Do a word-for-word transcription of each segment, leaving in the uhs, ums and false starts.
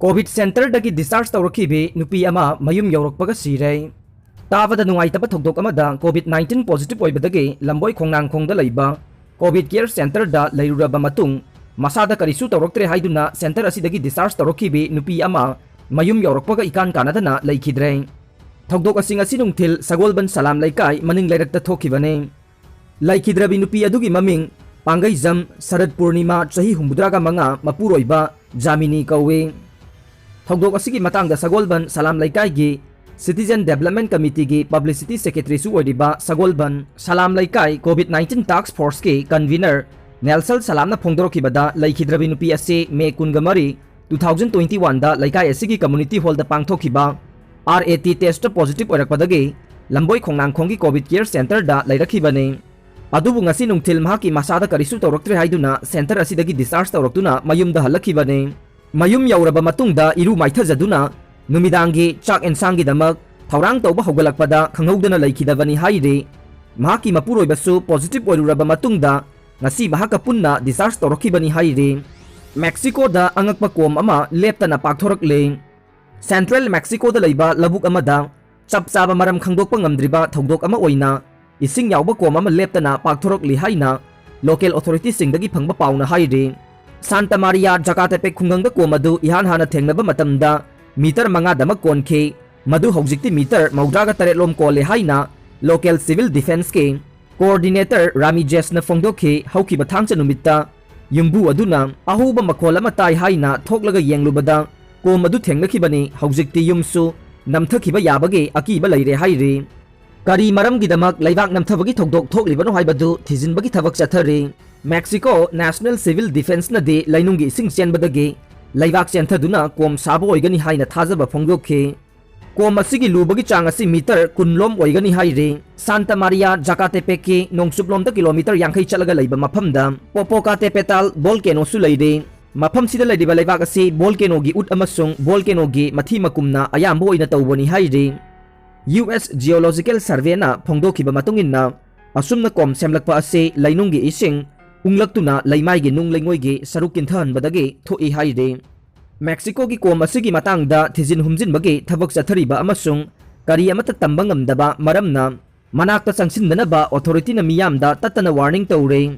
COVID ꯁꯦꯟꯇꯔꯗꯒꯤ discharge ꯇꯧꯔꯛꯈꯤꯕꯤ ꯅꯨꯄꯤ ꯑꯃ ꯃꯌꯨꯝ ꯌꯧꯔꯛꯄꯒ ꯁꯤꯔꯦ꯫ ꯇꯥꯕꯗ ꯅꯨꯡꯉꯥꯏꯇꯕ ꯊꯧꯗꯣꯛ ꯑꯃꯗ ꯀꯣꯚꯤꯗ ꯅꯥꯏꯟꯇꯤꯟ ꯄꯣꯖꯤꯇꯤꯚ ꯑꯣꯏꯕꯗꯒꯤ ꯂꯝꯕꯣꯏ ꯈꯣꯡꯅꯥꯡꯈꯣꯡꯗ ꯂꯩꯕ ꯀꯣꯚꯤꯗ ꯀꯦꯌꯔ ꯁꯦꯟꯇꯔꯗ ꯂꯩꯔꯨꯔꯕ ꯃꯇꯨꯡ, ꯃꯁꯥꯗ ꯀꯔꯤꯁꯨ ꯇꯧꯔꯛꯇ꯭ꯔꯦ ꯍꯥꯏꯗꯨꯅ ꯁꯦꯟꯇꯔ ꯑꯁꯤꯗꯒꯤ ꯗꯤꯁꯆꯥꯔꯖ ꯇꯧꯔꯛꯈꯤꯕꯤ ꯅꯨꯄꯤ ꯑꯃ ꯃꯌꯨꯝ ꯌꯧꯔꯛꯄꯒ ꯏꯀꯥꯟ ꯀꯥꯟꯅꯗꯅ ꯂꯩꯈꯤꯗ꯭ꯔꯦ꯫ ꯊꯧꯗꯣꯛ ꯑꯁꯤ ꯉꯁꯤ ꯅꯨꯡꯊꯤꯜ ꯁꯒꯣꯜꯕꯟ ꯁꯂꯥꯝ ꯂꯩꯀꯥꯏ ꯃꯅꯤꯡ ꯂꯩꯔꯛꯇ ꯊꯣꯛꯈꯤꯕꯅꯤ꯫ ꯂꯩꯈꯤꯗ꯭ꯔꯕꯤ ꯅꯨꯄꯤ ꯑꯗꯨꯒꯤ ꯃꯃꯤꯡ ꯄꯥꯡꯒꯩꯖꯝ ꯁꯔꯠ ꯄꯨꯔꯅꯤꯃꯥ, ꯆꯍꯤ ꯍꯨꯝꯐꯨꯇꯔꯥꯒ ꯃꯉꯥ, ꯃꯄꯨꯔꯣꯏꯕ ꯖꯥꯃꯤꯅꯤ ꯀꯧꯏ꯫ ꯊꯧꯗꯣꯛ ꯑꯁꯤꯒꯤ ꯃꯇꯥꯡꯗ ꯁꯒꯣꯜꯕꯟ ꯁꯂꯥꯝ ꯂꯩꯀꯥꯏꯒꯤ ꯁꯤꯇꯤꯖꯦꯟ ꯗꯦꯕꯂꯞꯃꯦꯟ ꯀꯃꯤꯇꯤꯒꯤ ꯄꯕ꯭ꯂꯤꯁꯤꯇꯤ ꯁꯦꯀ꯭ꯔꯦꯇꯔꯤꯁꯨ ꯑꯣꯏꯔꯤꯕ ꯁꯒꯣꯜꯕꯟ ꯁꯂꯥꯝ ꯂꯩꯀꯥꯏ ꯀꯣꯚꯤꯗ ꯅꯥꯏꯟꯇꯤꯟ ꯇꯥꯛꯁ ꯐꯣꯔꯁꯀꯤ ꯀꯟꯚꯤꯅꯔ ꯅꯦꯜꯁꯜ ꯁꯂꯥꯝꯅ ꯐꯣꯡꯗꯣꯔꯛꯈꯤꯕꯗ, ꯂꯩꯈꯤꯗ꯭ꯔꯕꯤ ꯅꯨꯄꯤ ꯑꯁꯤ ꯃꯦ ꯀꯨꯟꯒ ꯃꯔꯤ, ꯇꯨ ꯊꯥꯎꯖꯟ ꯇ꯭ꯋꯦꯟꯇꯤ ꯋꯥꯟꯗ ꯂꯩꯀꯥꯏ ꯑꯁꯤꯒꯤ ꯀꯝꯃ꯭ꯌꯨꯅꯤꯇꯤ ꯍꯣꯜꯗ ꯄꯥꯡꯊꯣꯛꯈꯤꯕ R A T test positive ꯑꯣꯏꯔꯛꯄꯗꯒꯤ ꯂꯝꯕꯣꯏ ꯈꯣꯡꯅꯥꯡꯈꯣꯡꯒꯤ ꯀꯣꯚꯤꯗ ꯀꯦꯌꯔ ꯁꯦꯟꯇꯔꯗ ꯂꯩꯔꯛꯈꯤꯕꯅꯤ꯫ ꯑꯗꯨꯕꯨ ꯉꯁꯤ ꯅꯨꯡꯊꯤꯜ ꯃꯍꯥꯛꯀꯤ ꯃꯁꯥꯗ ꯀꯔꯤꯁꯨ ꯇꯧꯔꯛꯇ꯭ꯔꯦ ꯍꯥꯏꯗꯨꯅ ꯁꯦꯟꯇꯔ ꯑꯁꯤꯗꯒꯤ ꯗꯤꯁꯆꯥꯔꯖ ꯇꯧꯔꯛꯇꯨꯅ ꯃꯌꯨꯝꯗ ꯍꯜꯂꯛꯈꯤꯕꯅꯤ꯫ ꯃꯌꯨꯝ ꯌꯧꯔꯕ ꯃꯇꯨꯡꯗ ꯏꯔꯨ ꯃꯥꯏꯊꯖꯗꯨꯅ ꯅꯨꯃꯤꯗꯥꯡꯒꯤ ꯆꯥꯛ ꯑꯦꯟꯁꯥꯡꯒꯤꯗꯃꯛ ꯊꯧꯔꯥꯡ ꯇꯧꯕ ꯍꯧꯒꯠꯂꯛꯄꯗ ꯈꯪꯍꯧꯗꯅ ꯂꯩꯈꯤꯗꯕꯅꯤ ꯍꯥꯏꯔꯤ꯫ ꯃꯍꯥꯛꯀꯤ ꯃꯄꯨꯔꯣꯏꯕꯁꯨ ꯄꯣꯖꯤꯇꯤꯚ ꯑꯣꯏꯔꯨꯔꯕ ꯃꯇꯨꯡꯗ ꯉꯁꯤ ꯃꯍꯥꯛꯀ ꯄꯨꯟꯅ ꯗꯤꯁꯆꯥꯔꯖ ꯇꯧꯔꯛꯈꯤꯕꯅꯤ ꯍꯥꯏꯔꯤ꯫ ꯃꯦꯛꯁꯤꯀꯣꯗ ꯑꯉꯛꯄ ꯀꯣꯝ ꯑꯃ ꯂꯦꯞꯇꯅ ꯄꯥꯛꯊꯣꯔꯛꯂꯦ꯫ ꯁꯦꯟꯇ꯭ꯔꯦꯜ ꯃꯦꯛꯁꯤꯀꯣꯗ ꯂꯩꯕ ꯂꯧꯕꯨꯛ ꯑꯃꯗ ꯆꯞ ꯆꯥꯕ ꯃꯔꯝ ꯈꯪꯗꯣꯛꯄ ꯉꯝꯗ꯭ꯔꯤꯕ ꯊꯧꯗꯣꯛ ꯑꯃ ꯑꯣꯏꯅ ꯏꯁꯤꯡ ꯌꯥꯎꯕ ꯀꯣꯝ ꯑꯃ ꯂꯦꯞꯇꯅ ꯄꯥꯛꯊꯣꯔꯛꯂꯤ ꯍꯥꯏꯅ ꯂꯣꯀꯦꯜ ꯑꯣꯊꯣꯔꯤꯇꯤꯁꯤꯡꯗꯒꯤ ꯐꯪꯕ ꯄꯥꯎꯅ ꯍꯥꯏꯔꯤ꯫ ꯁꯥꯟꯇ ꯃꯥꯔꯤꯌꯥ ꯖꯀꯥꯇꯦꯄꯦꯛ ꯈꯨꯡꯒꯪꯗ ꯀꯣꯝ ꯑꯗꯨ ꯏꯍꯥꯟ ꯍꯥꯟꯅ ꯊꯦꯡꯅꯕ ꯃꯇꯝꯗ ꯃꯤꯇꯔ ꯃꯉꯥꯗꯃꯛ ꯀꯣꯟꯈꯤ꯫ ꯃꯗꯨ ꯍꯧꯖꯤꯛꯇꯤ ꯃꯤꯇꯔ ꯃꯧꯗ꯭ꯔꯥꯒ ꯇꯔꯦꯠ ꯂꯣꯝ ꯀꯣꯜꯂꯦ ꯍꯥꯏꯅ ꯂꯣꯀꯦꯜ ꯁꯤꯚꯤꯜ ꯗꯤꯐꯦꯟꯁꯀꯤ ꯀꯣꯑꯣꯔꯗꯤꯅꯦꯇꯔ ꯔꯥꯃꯤ ꯖꯦꯁꯅ ꯐꯣꯡꯗꯣꯛꯈꯤ꯫ ꯍꯧꯈꯤꯕ ꯊꯥꯡꯖ ꯅꯨꯃꯤꯠꯇ ꯌꯨꯝꯕꯨ ꯑꯗꯨꯅ ꯑꯍꯧꯕ ꯃꯈꯣꯜ ꯑꯃ ꯇꯥꯏ ꯍꯥꯏꯅ ꯊꯣꯛꯂꯒ ꯌꯦꯡꯂꯨꯕꯗ ꯀꯣꯝ ꯑꯗꯨ ꯊꯦꯡꯅꯈꯤꯕꯅꯤ꯫ ꯍꯧꯖꯤꯛꯇꯤ ꯌꯨꯝꯁꯨ ꯅꯝꯊꯈꯤꯕ ꯌꯥꯕꯒꯤ ꯑꯀꯤꯕ ꯂꯩꯔꯦ ꯍꯥꯏꯔꯤ꯫ ꯀꯔꯤ ꯃꯔꯝꯒꯤꯗꯃꯛ ꯂꯩꯕꯥꯛ ꯅꯝꯊꯕꯒꯤ ꯊꯧꯗꯣꯛ ꯊꯣꯛꯂꯤꯕꯅꯣ ꯍꯥꯏꯕꯗꯨ ꯊꯤꯖꯤꯟꯕꯒꯤ ꯊꯕꯛ ꯆꯠꯊꯔꯤ꯫ ꯃꯦꯛꯁꯤꯀꯣ ꯅꯦꯁꯅꯦꯜ ꯁꯤꯚꯤꯜ ꯗꯤꯐꯦꯟꯁꯅꯗꯤ ꯂꯩꯅꯨꯡꯒꯤ ꯏꯁꯤꯡ ꯆꯦꯟꯕꯗꯒꯤ ꯂꯩꯕꯥꯛ ꯆꯦꯟꯊꯗꯨꯅ ꯀꯣꯝ ꯁꯥꯕ ꯑꯣꯏꯒꯅꯤ ꯍꯥꯏꯅ ꯊꯥꯖꯕ ꯐꯣꯡꯗꯣꯛꯈꯤ꯫ ꯀꯣꯝ ꯑꯁꯤꯒꯤ ꯂꯨꯕꯒꯤ ꯆꯥꯡ ꯑꯁꯤ ꯃꯤꯇꯔ ꯀꯨꯟ ꯂꯣꯝ ꯑꯣꯏꯒꯅꯤ ꯍꯥꯏꯔꯤ꯫ ꯁꯥꯟꯇ ꯃꯥꯔꯤꯌꯥ ꯖꯀꯥꯇꯦꯄꯦꯛꯀꯤ ꯅꯣꯡꯆꯨꯞꯂꯣꯝꯗ ꯀꯤꯂꯣꯃꯤꯇꯔ ꯌꯥꯡꯈꯩ ꯆꯠꯂꯒ ꯂꯩꯕ ꯃꯐꯝꯗ ꯄꯣꯄꯣꯀꯥꯇꯦꯄꯦꯇꯥꯜ ꯚꯣꯜꯀꯦꯅꯣꯁꯨ ꯂꯩꯔꯤ꯫ ꯃꯐꯝꯁꯤꯗ ꯂꯩꯔꯤꯕ ꯂꯩꯕꯥꯛ ꯑꯁꯤ ꯚꯣꯜꯀꯦꯅꯣꯒꯤ ꯎꯠ ꯑꯃꯁꯨꯡ ꯚꯣꯜꯀꯦꯅꯣꯒꯤ ꯃꯊꯤ ꯃꯀꯨꯝꯅ ꯑꯌꯥꯝꯕ ꯑꯣꯏꯅ ꯇꯧꯕꯅꯤ ꯍꯥꯏꯔꯤ꯫ ꯌꯨ ꯑꯦꯁ ꯖꯤꯑꯣꯂꯣꯖꯤꯀꯦꯜ ꯁꯔꯚꯦꯅ ꯐꯣꯡꯗꯣꯛꯈꯤꯕ ꯃꯇꯨꯡ ꯏꯟꯅ, ꯑꯁꯨꯝꯅ ꯀꯣꯝ ꯁꯦꯝꯂꯛꯄ ꯑꯁꯤ ꯂꯩꯅꯨꯡꯒꯤ ꯏꯁꯤꯡ ꯎꯪꯂꯛꯇꯨꯅ ꯂꯩꯃꯥꯏꯒꯤ ꯅꯨꯡ ꯂꯩꯉꯣꯏꯒꯤ ꯁꯔꯨꯛ ꯀꯤꯟꯊꯍꯟꯕꯗꯒꯤ ꯊꯣꯛꯏ ꯍꯥꯏꯔꯤ꯫ ꯃꯦꯛꯁꯤꯀꯣꯒꯤ ꯀꯣꯝ ꯑꯁꯤꯒꯤ ꯃꯇꯥꯡꯗ ꯊꯤꯖꯤꯟ ꯍꯨꯝꯖꯤꯟꯕꯒꯤ ꯊꯕꯛ ꯆꯠꯊꯔꯤꯕ ꯑꯃꯁꯨꯡ ꯀꯔꯤ ꯑꯃꯠꯇ ꯇꯝꯕ ꯉꯝꯗꯕ ꯃꯔꯝꯅ ꯃꯅꯥꯛꯇ ꯆꯪꯁꯤꯟꯗꯅꯕ ꯑꯣꯊꯣꯔꯤꯇꯤꯅ ꯃꯤꯌꯥꯝꯗ ꯇꯠꯇꯅ ꯋꯥꯔꯅꯤꯡ ꯇꯧꯔꯦ꯫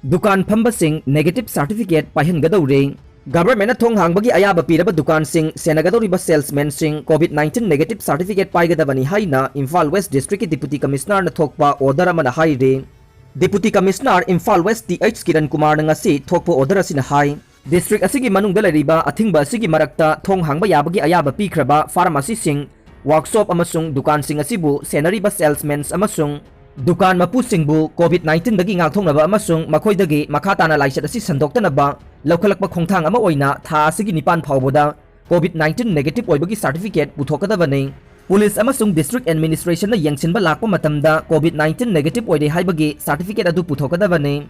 ꯗꯨꯀꯥꯟ ꯐꯝꯕꯁꯤꯡ negative certificate ꯄꯥꯏꯍꯟꯒꯗꯧꯔꯦ꯫ ꯒꯚꯔꯟꯃꯦꯟꯠꯅ ꯊꯣꯡ ꯍꯥꯡꯕꯒꯤ ꯑꯌꯥꯕ ꯄꯤꯔꯕ ꯗꯨꯀꯥꯟꯁꯤꯡ ꯁꯦꯟꯅꯒꯗꯧꯔꯤꯕ salesmanꯁꯤꯡ COVID nineteen negative certificate ꯄꯥꯏꯒꯗꯕꯅꯤ ꯍꯥꯏꯅ ꯏꯝꯐꯥꯜ ꯋꯦꯁ ꯗꯤꯁꯇ꯭ꯔꯤꯛꯀꯤ ꯗꯤꯄꯨꯇꯤ ꯀꯃꯤꯁꯅꯔꯅ ꯊꯣꯛꯄ ꯑꯣꯔꯗꯔ ꯑꯃꯅ ꯍꯥꯏꯔꯤ꯫ Deputy commissioner Imphal west T H Kiran ꯀꯨꯃꯥꯔꯅ ꯉꯁꯤ ꯊꯣꯛꯄ ꯑꯣꯔꯗꯔ ꯑꯁꯤꯅ ꯍꯥꯏ, ꯗꯤꯁꯇ꯭ꯔꯤꯛ ꯑꯁꯤꯒꯤ ꯃꯅꯨꯡꯗ ꯂꯩꯔꯤꯕ ꯑꯊꯤꯡꯕ ꯑꯁꯤꯒꯤ ꯃꯔꯛꯇ ꯊꯣꯡ ꯍꯥꯡꯕ ꯌꯥꯕꯒꯤ ꯑꯌꯥꯕ ꯄꯤꯈ꯭ꯔꯕ ꯐꯥꯔꯃꯥꯁꯤꯁꯤꯡ, ꯋꯥꯔꯛꯁꯣꯞ ꯑꯃꯁꯨꯡ ꯗꯨꯀꯥꯟꯁꯤꯡ ꯑꯁꯤꯕꯨ ꯁꯦꯟꯅꯔꯤꯕ salesmen ꯑꯃꯁꯨꯡ ꯗꯨꯀꯥꯟ ꯃꯄꯨꯁꯤꯡꯕꯨ COVID nineteenꯗꯒꯤ ꯉꯥꯛꯊꯣꯛꯅꯕ ꯑꯃꯁꯨꯡ ꯃꯈꯣꯏꯗꯒꯤ ꯃꯈꯥ ꯇꯥꯅ ꯂꯥꯏꯆꯠ ꯑꯁꯤ ꯁꯟꯗꯣꯛꯇꯅꯕ ꯂꯧꯈꯠꯂꯛꯄ ꯈꯣꯡꯊꯥꯡ ꯑꯃ ꯑꯣꯏꯅ ꯊꯥ ꯑꯁꯤꯒꯤ ꯅꯤꯄꯥꯟ ꯐꯥꯎꯕꯗ COVID nineteen negative ꯑꯣꯏꯕꯒꯤ certificate ꯄꯨꯊꯣꯛꯀꯗꯕꯅꯤ꯫ ꯄꯨꯂꯤꯁ ꯑꯃꯁꯨꯡ ꯗꯤꯁꯇ꯭ꯔꯤꯛ ꯑꯦꯗꯃꯤꯅꯤꯁꯇ꯭ꯔꯦꯁꯟꯅ ꯌꯦꯡꯁꯤꯟꯕ ꯂꯥꯛꯄ ꯃꯇꯝꯗ COVID nineteen negative ꯑꯣꯏꯔꯦ ꯍꯥꯏꯕꯒꯤ certificate ꯑꯗꯨ ꯄꯨꯊꯣꯛꯀꯗꯕꯅꯤ꯫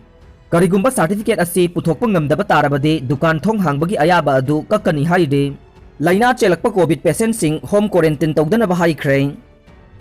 ꯀꯔꯤꯒꯨꯝꯕ certificate ꯑꯁꯤ ꯄꯨꯊꯣꯛꯄ ꯉꯝꯗꯕ ꯇꯥꯔꯕꯗꯤ ꯗꯨꯀꯥꯟ ꯊꯣꯡ ꯍꯥꯡꯕꯒꯤ ꯑꯌꯥꯕ ꯑꯗꯨ ꯀꯛꯀꯅꯤ ꯍꯥꯏꯔꯤ꯫ ꯂꯥꯏꯅꯥ ꯆꯦꯜꯂꯛꯄ COVID patientꯁꯤꯡ home quarantine ꯇꯧꯗꯅꯕ ꯍꯥꯏꯈ꯭ꯔꯦ꯫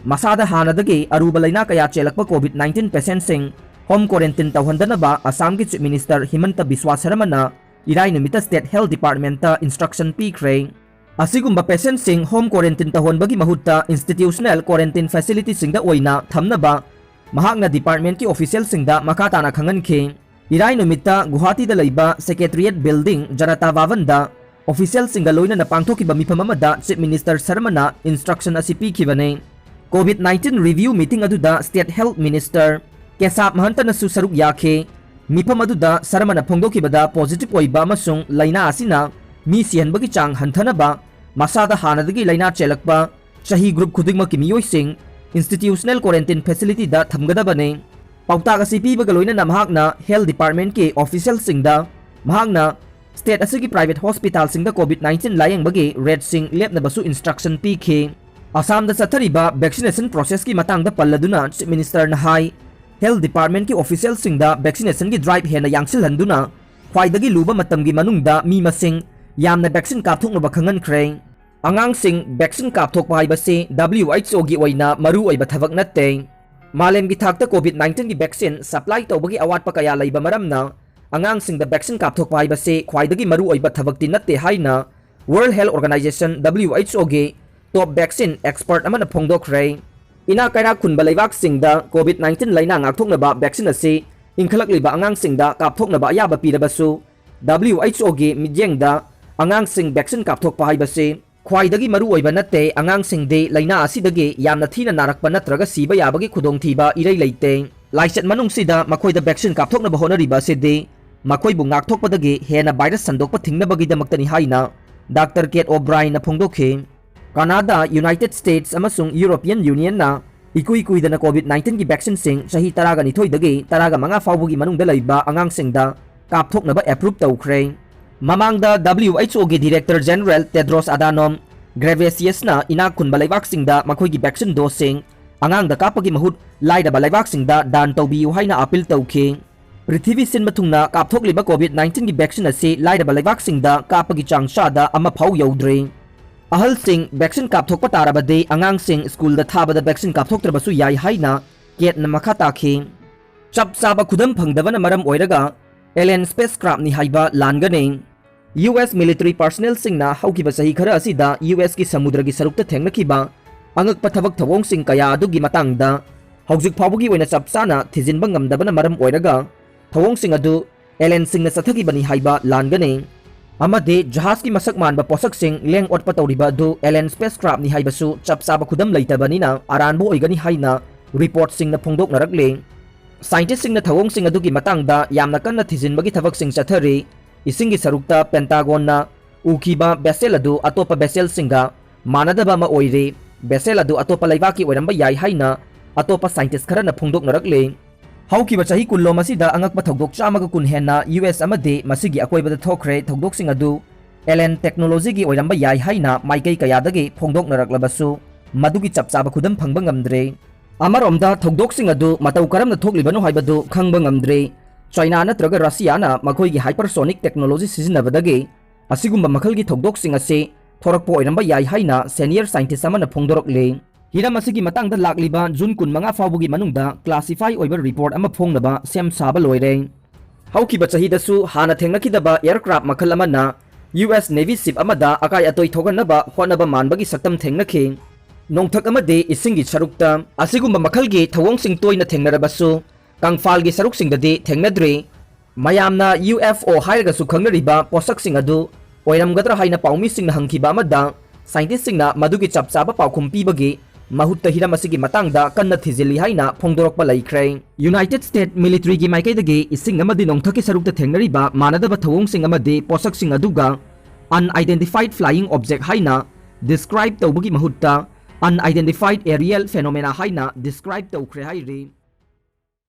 ꯃꯁꯥꯗ ꯍꯥꯟꯅꯗꯒꯤ ꯑꯔꯨꯕ ꯂꯥꯏꯅꯥ ꯀꯌꯥ ꯆꯦꯜꯂꯛꯄ COVID nineteen patientꯁꯤꯡ home quarantine ꯇꯧꯍꯟꯗꯅꯕ ꯑꯁꯥꯝꯒꯤ Chief Minister ꯍꯤꯃꯟꯇ ꯕꯤꯁ꯭ꯋꯥ ꯁꯔꯃꯅ ꯏꯔꯥꯏ ꯅꯨꯃꯤꯠꯇ State Health Departmentꯇ instruction ꯄꯤꯈ꯭ꯔꯦ꯫ ꯑꯁꯤꯒꯨꯝꯕ patientꯁꯤꯡ home quarantine ꯇꯧꯍꯟꯕꯒꯤ ꯃꯍꯨꯠꯇ institutional quarantine facilitiesꯁꯤꯡꯗ ꯑꯣꯏꯅ ꯊꯝꯅꯕ ꯃꯍꯥꯛꯅ departmentꯀꯤ officialꯁꯤꯡꯗ ꯃꯈꯥ ꯇꯥꯅ ꯈꯪꯍꯟꯈꯤ꯫ ꯏꯔꯥꯏ ꯅꯨꯃꯤꯠꯇ ꯒꯨꯋꯥꯍꯥꯇꯤꯗ ꯂꯩꯕ Secretariat Building, Janata Bhavanꯗ officialꯁꯤꯡꯒ ꯂꯣꯏꯅꯅ ꯄꯥꯡꯊꯣꯛꯈꯤꯕ ꯃꯤꯐꯝ ꯑꯃꯗ Chief Minister ꯁꯔꯃꯅ instruction ꯑꯁꯤ ꯄꯤꯈꯤꯕꯅꯤ꯫ COVID nineteen review meeting ꯑꯗꯨꯗ State Health Minister ꯀꯦꯁꯥꯕ ꯃꯍꯟꯇꯅꯁꯨ ꯁꯔꯨꯛ ꯌꯥꯈꯤ꯫ ꯃꯤꯐꯝ ꯑꯗꯨꯗ ꯁꯔꯃꯅ ꯐꯣꯡꯗꯣꯛꯈꯤꯕꯗ positive ꯑꯣꯏꯕ ꯑꯃꯁꯨꯡ ꯂꯥꯏꯅꯥ ꯑꯁꯤꯅ ꯃꯤ ꯁꯤꯍꯟꯕꯒꯤ ꯆꯥꯡ ꯍꯟꯊꯅꯕ ꯃꯁꯥꯗ ꯍꯥꯟꯅꯗꯒꯤ ꯂꯥꯏꯅꯥ ꯆꯦꯜꯂꯛꯄ ꯆꯍꯤ group ꯈꯨꯗꯤꯡꯃꯛꯀꯤ ꯃꯤꯑꯣꯏꯁꯤꯡ institutional quarantine facilityꯗ ꯊꯝꯒꯗꯕꯅꯤ꯫ ꯄꯥꯎꯇꯥꯛ ꯑꯁꯤ ꯄꯤꯕꯒ ꯂꯣꯏꯅꯅ ꯃꯍꯥꯛꯅ health departmentꯀꯤ officialꯁꯤꯡꯗ ꯃꯍꯥꯛꯅ state ꯑꯁꯤꯒꯤ private hospitalꯁꯤꯡꯗ COVID nineteen ꯂꯥꯌꯦꯡꯕꯒꯤ rateꯁꯤꯡ ꯂꯦꯞꯅꯕꯁꯨ instruction ꯄꯤꯈꯤ꯫ ꯑꯁꯥꯝꯗ ꯆꯠꯊꯔꯤꯕ vaccination processꯀꯤ ꯃꯇꯥꯡꯗ ꯄꯜꯂꯗꯨꯅ Chief Ministerꯅ ꯍꯥꯏ, health departmentꯀꯤ officialꯁꯤꯡꯗ vaccinationꯒꯤ drive ꯍꯦꯟꯅ ꯌꯥꯡꯁꯤꯜꯍꯟꯗꯨꯅ ꯈ꯭ꯋꯥꯏꯗꯒꯤ ꯂꯨꯕ ꯃꯇꯝꯒꯤ ꯃꯅꯨꯡꯗ ꯃꯤ ꯃꯁꯤꯡ ꯌꯥꯝꯅ vaccine ꯀꯥꯞꯊꯣꯛꯅꯕ ꯈꯪꯍꯟꯈ꯭ꯔꯦ꯫ ꯑꯉꯥꯡꯁꯤꯡ vaccine ꯀꯥꯞꯊꯣꯛꯄ ꯍꯥꯏꯕꯁꯤ WHO ꯑꯣꯏꯅ ꯃꯔꯨ ꯑꯣꯏꯕ ꯊꯕꯛ ꯅꯠꯇꯦ꯫ ꯃꯥꯂꯦꯝꯒꯤ ꯊꯥꯛꯇ COVID nineteenꯒꯤ vaccine supply ꯇꯧꯕꯒꯤ ꯑꯋꯥꯠꯄ ꯀꯌꯥ ꯂꯩꯕ ꯃꯔꯝꯅ ꯑꯉꯥꯡꯁꯤꯡꯗ vaccine ꯀꯥꯞꯊꯣꯛꯄ ꯍꯥꯏꯕꯁꯤ ꯈ꯭ꯋꯥꯏꯗꯒꯤ ꯃꯔꯨ ꯑꯣꯏꯕ ꯊꯕꯛꯇꯤ ꯅꯠꯇꯦ ꯍꯥꯏꯅ World Health Organization, W H O ꯒꯤ top vaccine expert ꯑꯃꯅ ꯐꯣꯡꯗꯣꯛꯈ꯭ꯔꯦ꯫ ꯏꯅꯥꯛ ꯀꯩꯔꯥꯛ ꯈꯨꯟꯕ ꯂꯩꯕꯥꯛꯁꯤꯡꯗ COVID nineteen ꯂꯩꯅꯥ ꯉꯥꯛꯊꯣꯛꯅꯕ vaccine ꯑꯁꯤ ꯏꯟꯈꯠꯂꯛꯂꯤꯕ ꯑꯉꯥꯡꯁꯤꯡꯗ ꯀꯥꯞꯊꯣꯛꯅꯕ ꯑꯌꯥꯕ ꯄꯤꯔꯕꯁꯨ, W H O ꯒꯤ ꯃꯤꯠꯌꯦꯡꯗ ꯑꯉꯥꯡꯁꯤꯡ vaccine ꯀꯥꯞꯊꯣꯛꯄ ꯍꯥꯏꯕꯁꯤ ꯈ꯭ꯋꯥꯏꯗꯒꯤ ꯃꯔꯨꯑꯣꯏꯕ ꯅꯠꯇꯦ, ꯑꯉꯥꯡꯁꯤꯡꯗꯤ ꯂꯩꯅꯥ ꯑꯁꯤꯗꯒꯤ ꯌꯥꯝꯅ ꯊꯤꯅ ꯅꯥꯔꯛꯄ ꯅꯠꯇ꯭ꯔꯒ ꯁꯤꯕ ꯌꯥꯕꯒꯤ ꯈꯨꯗꯣꯡꯊꯤꯕ ꯏꯔꯩ ꯂꯩꯇꯦ꯫ ꯂꯥꯏꯆꯠ ꯃꯅꯨꯡꯁꯤꯗ ꯃꯈꯣꯏꯗ vaccine ꯀꯥꯞꯊꯣꯛꯅꯕ ꯍꯣꯠꯅꯔꯤꯕ ꯑꯁꯤꯗꯤ ꯃꯈꯣꯏꯕꯨ ꯉꯥꯛꯊꯣꯛꯄꯗꯒꯤ ꯍꯦꯟꯅ virus ꯁꯟꯗꯣꯛꯄ ꯊꯤꯡꯅꯕꯒꯤꯗꯃꯛꯇꯅꯤ ꯍꯥꯏꯅ Doctor Kate O'Brienꯅ ꯐꯣꯡꯗꯣꯛꯈꯤ꯫ ꯀꯅꯥꯗꯥ, United States ꯑꯃꯁꯨꯡ European Unionꯅ ꯏꯀꯨꯏ ꯀꯨꯏꯗꯅ COVID nineteen ꯒꯤ vaccineꯁꯤꯡ ꯆꯍꯤ ꯇꯔꯥꯒ ꯅꯤꯊꯣꯏꯗꯒꯤ ꯇꯔꯥꯒ ꯃꯉꯥ ꯐꯥꯎꯕꯒꯤ ꯃꯅꯨꯡꯗ ꯂꯩꯕ ꯑꯉꯥꯡꯁꯤꯡꯗ ꯀꯥꯞꯊꯣꯛꯅꯕ approve ꯇꯧꯈ꯭ꯔꯦ꯫ ꯃꯃꯥꯡꯗ W H O ꯒꯤ Director General Tedros Adhanom Ghebreyesusꯅ ꯏꯅꯥꯛ ꯈꯨꯟꯕ ꯂꯩꯕꯥꯛꯁꯤꯡꯗ ꯃꯈꯣꯏꯒꯤ vaccine doseꯁꯤꯡ ꯑꯉꯥꯡꯗ ꯀꯥꯞꯄꯒꯤ ꯃꯍꯨꯠ ꯂꯥꯏꯔꯕ ꯂꯩꯕꯥꯛꯁꯤꯡꯗ ꯗꯥꯟ ꯇꯧꯕꯤꯌꯨ ꯍꯥꯏꯅ appeal ꯇꯧꯈꯤ꯫ ꯄ꯭ꯔꯤꯊꯤꯕꯤ ꯁꯤꯟꯕ ꯊꯨꯡꯅ ꯀꯥꯞꯊꯣꯛꯂꯤꯕ COVID nineteen ꯒꯤ vaccine ꯑꯁꯤ ꯂꯥꯏꯔꯕ ꯂꯩꯕꯥꯛꯁꯤꯡꯗ ꯀꯥꯞꯄꯒꯤ ꯆꯥꯡ ꯆꯥꯗ ꯑꯃ ꯐꯥꯎ ꯌꯧꯗ꯭ꯔꯤ꯫ ꯑꯍꯜꯁꯤꯡ vaccine ꯀꯥꯞꯊꯣꯛꯄ ꯇꯥꯔꯕꯗꯤ ꯑꯉꯥꯡꯁꯤꯡ ꯁ꯭ꯀꯨꯜꯗ ꯊꯥꯕꯗ vaccine ꯀꯥꯞꯊꯣꯛꯇ꯭ꯔꯕꯁꯨ ꯌꯥꯏ ꯍꯥꯏꯅ ꯀꯦꯠꯅ ꯃꯈꯥ ꯇꯥꯈꯤ꯫ ꯆꯞ ꯆꯥꯕ ꯈꯨꯗꯝ ꯐꯪꯗꯕꯅ ꯃꯔꯝ ꯑꯣꯏꯔꯒ alien spacecraftꯅꯤ ꯍꯥꯏꯕ ꯂꯥꯟꯒꯅꯤ꯫ U S military personnelꯁꯤꯡꯅ ꯍꯧꯈꯤꯕ ꯆꯍꯤ ꯈꯔ ꯑꯁꯤꯗ U S ꯀꯤ ꯁꯃꯨꯗ꯭ꯔꯒꯤ ꯁꯔꯨꯛꯇ ꯊꯦꯡꯅꯈꯤꯕ ꯑꯉꯛꯄ ꯊꯕꯛ ꯊꯧꯑꯣꯡꯁꯤꯡ ꯀꯌꯥ ꯑꯗꯨꯒꯤ ꯃꯇꯥꯡꯗ ꯍꯧꯖꯤꯛ ꯐꯥꯎꯕꯒꯤ ꯑꯣꯏꯅ ꯆꯞ ꯆꯥꯅ ꯊꯤꯖꯤꯟꯕ ꯉꯝꯗꯕꯅ ꯃꯔꯝ ꯑꯣꯏꯔꯒ ꯊꯧꯑꯣꯡꯁꯤꯡ ꯑꯗꯨ alienꯁꯤꯡꯅ ꯆꯠꯊꯈꯤꯕꯅꯤ ꯍꯥꯏꯕ ꯂꯥꯟꯒꯅꯤ꯫ ꯑꯃꯗꯤ ꯖꯍꯥꯖꯀꯤ ꯃꯁꯛ ꯃꯥꯟꯕ ꯄꯣꯠꯁꯛꯁꯤꯡ ꯂꯦꯡ ꯑꯣꯠꯄ ꯇꯧꯔꯤꯕ ꯑꯗꯨ alien spacecraftꯅꯤ ꯍꯥꯏꯕꯁꯨ ꯆꯞ ꯆꯥꯕ ꯈꯨꯗꯝ ꯂꯩꯇꯕꯅꯤꯅ ꯑꯔꯥꯟꯕ ꯑꯣꯏꯒꯅꯤ ꯍꯥꯏꯅ reportꯁꯤꯡꯅ ꯐꯣꯡꯗꯣꯛꯅꯔꯛꯂꯤ꯫ Scientistꯁꯤꯡꯅ ꯊꯧꯑꯣꯡꯁꯤꯡ ꯑꯗꯨꯒꯤ ꯃꯇꯥꯡꯗ ꯌꯥꯝꯅ ꯀꯟꯅ ꯊꯤꯖꯤꯟꯕꯒꯤ ꯊꯕꯛꯁꯤꯡ ꯆꯠꯊꯔꯤ꯫ ꯏꯁꯤꯡꯒꯤ ꯁꯔꯨꯛꯇ Pentagonꯅ ꯎꯈꯤꯕ vessel ꯑꯗꯨ ꯑꯇꯣꯞꯄ vesselꯁꯤꯡꯒ ꯃꯥꯟꯅꯗꯕ ꯑꯃ ꯑꯣꯏꯔꯤ꯫ Vessel ꯑꯗꯨ ꯑꯇꯣꯞꯄ ꯂꯩꯕꯥꯛꯀꯤ ꯑꯣꯏꯔꯝꯕ ꯌꯥꯏ ꯍꯥꯏꯅ ꯑꯇꯣꯞꯄ scientist ꯈꯔꯅ ꯐꯣꯡꯗꯣꯛꯅꯔꯛꯂꯤ꯫ ꯍꯧꯈꯤꯕ ꯆꯍꯤ ꯀꯨꯟꯂꯣꯝ ꯑꯁꯤꯗ ꯑꯉꯛꯄ ꯊꯧꯗꯣꯛ ꯆꯥꯝꯃꯒ ꯀꯨꯟ ꯍꯦꯟꯅ U S ꯑꯃꯗꯤ ꯃꯁꯤꯒꯤ ꯑꯀꯣꯏꯕꯗ ꯊꯣꯛꯈ꯭ꯔꯦ꯫ ꯊꯧꯗꯣꯛꯁꯤꯡ ꯑꯗꯨ alien technologyꯒꯤ ꯑꯣꯏꯔꯝꯕ ꯌꯥꯏ ꯍꯥꯏꯅ ꯃꯥꯏꯀꯩ ꯀꯌꯥꯗꯒꯤ ꯐꯣꯡꯗꯣꯛꯅꯔꯛꯂꯕꯁꯨ, ꯃꯗꯨꯒꯤ ꯆꯞ ꯆꯥꯕ ꯈꯨꯗꯝ ꯐꯪꯕ ꯉꯝꯗ꯭ꯔꯦ꯫ ꯑꯃꯔꯣꯝꯗ, ꯊꯧꯗꯣꯛꯁꯤꯡ ꯑꯗꯨ ꯃꯇꯧ ꯀꯔꯝꯅ ꯊꯣꯛꯂꯤꯕꯅꯣ ꯍꯥꯏꯕꯗꯨ ꯈꯪꯕ ꯉꯝꯗ꯭ꯔꯦ꯫ ꯆꯥꯏꯅꯥ ꯅꯠꯇ꯭ꯔꯒ ꯔꯁꯤꯌꯥꯅ ꯃꯈꯣꯏꯒꯤ hypersonic technology ꯁꯤꯖꯤꯟꯅꯕꯗꯒꯤ ꯑꯁꯤꯒꯨꯝꯕ ꯃꯈꯜꯒꯤ ꯊꯧꯗꯣꯛꯁꯤꯡ ꯑꯁꯤ ꯊꯣꯔꯛꯄ ꯑꯣꯏꯔꯝꯕ ꯌꯥꯏ ꯍꯥꯏꯅ senior scientist ꯑꯃꯅ ꯐꯣꯡꯗꯣꯔꯛꯂꯤ꯫ ꯍꯤꯔꯝ ꯑꯁꯤꯒꯤ ꯃꯇꯥꯡꯗ ꯂꯥꯛꯂꯤꯕ ꯖꯨꯟ ꯀꯨꯟꯃꯉꯥ ꯐꯥꯎꯕꯒꯤ ꯃꯅꯨꯡꯗ classify ꯑꯣꯏꯕ report ꯑꯃ ꯐꯣꯡꯅꯕ ꯁꯦꯝ ꯁꯥꯕ ꯂꯣꯏꯔꯦ꯫ ꯍꯧꯈꯤꯕ ꯆꯍꯤꯗꯁꯨ ꯍꯥꯟꯅ ꯊꯦꯡꯅꯈꯤꯗꯕ aircraft ꯃꯈꯜ ꯑꯃꯅ ꯌꯨ ꯑꯦꯁ Navy ship ꯑꯃꯗ ꯑꯀꯥꯏ ꯑꯇꯣꯏ ꯊꯣꯛꯍꯟꯅꯕ ꯍꯣꯠꯅꯕ ꯃꯥꯟꯕꯒꯤ ꯁꯛꯇꯝ ꯊꯦꯡꯅꯈꯤ꯫ ꯅꯣꯡꯊꯛ ꯑꯃꯗꯤ ꯏꯁꯤꯡꯒꯤ ꯁꯔꯨꯛꯇ ꯑꯁꯤꯒꯨꯝꯕ ꯃꯈꯜꯒꯤ ꯊꯧꯑꯣꯡꯁꯤꯡ ꯇꯣꯏꯅ ꯊꯦꯡꯅꯔꯕꯁꯨ, ꯀꯪꯐꯥꯜꯒꯤ ꯁꯔꯨꯛꯁꯤꯡꯗꯗꯤ ꯊꯦꯡꯅꯗ꯭ꯔꯤ꯫ ꯃꯌꯥꯝꯅ ꯌꯨ ꯑꯦꯐ ꯑꯣ ꯍꯥꯏꯔꯒꯁꯨ ꯈꯪꯅꯔꯤꯕ ꯄꯣꯠꯁꯛꯁꯤꯡ ꯑꯗꯨ ꯑꯣꯏꯔꯝꯒꯗ꯭ꯔꯥ ꯍꯥꯏꯅ ꯄꯥꯎꯃꯤꯁꯤꯡꯅ ꯍꯪꯈꯤꯕ ꯑꯃꯗ, scientistꯁꯤꯡꯅ ꯃꯗꯨꯒꯤ ꯆꯞ ꯆꯥꯕ ꯄꯥꯎꯈꯨꯝ ꯄꯤꯕꯒꯤ ꯃꯍꯨꯠꯇ ꯍꯤꯔꯝ ꯑꯁꯤꯒꯤ ꯃꯇꯥꯡꯗ ꯀꯟꯅ ꯊꯤꯖꯤꯜꯂꯤ ꯍꯥꯏꯅ ꯐꯣꯡꯗꯣꯔꯛꯄ ꯂꯩꯈ꯭ꯔꯦ꯫ United States militaryꯒꯤ ꯃꯥꯏꯀꯩꯗꯒꯤ ꯏꯁꯤꯡ ꯑꯃꯗꯤ ꯅꯣꯡꯊꯛꯀꯤ ꯁꯔꯨꯛꯇ ꯊꯦꯡꯅꯔꯤꯕ ꯃꯥꯟꯅꯗꯕ ꯊꯧꯑꯣꯡꯁꯤꯡ ꯑꯃꯗꯤ ꯄꯣꯠꯁꯛꯁꯤꯡ ꯑꯗꯨꯒ unidentified flying object ꯍꯥꯏꯅ describe ꯇꯧꯕꯒꯤ ꯃꯍꯨꯠꯇ unidentified aerial phenomena ꯍꯥꯏꯅ describe ꯇꯧꯈ꯭ꯔꯦ ꯍꯥꯏꯔꯤ꯫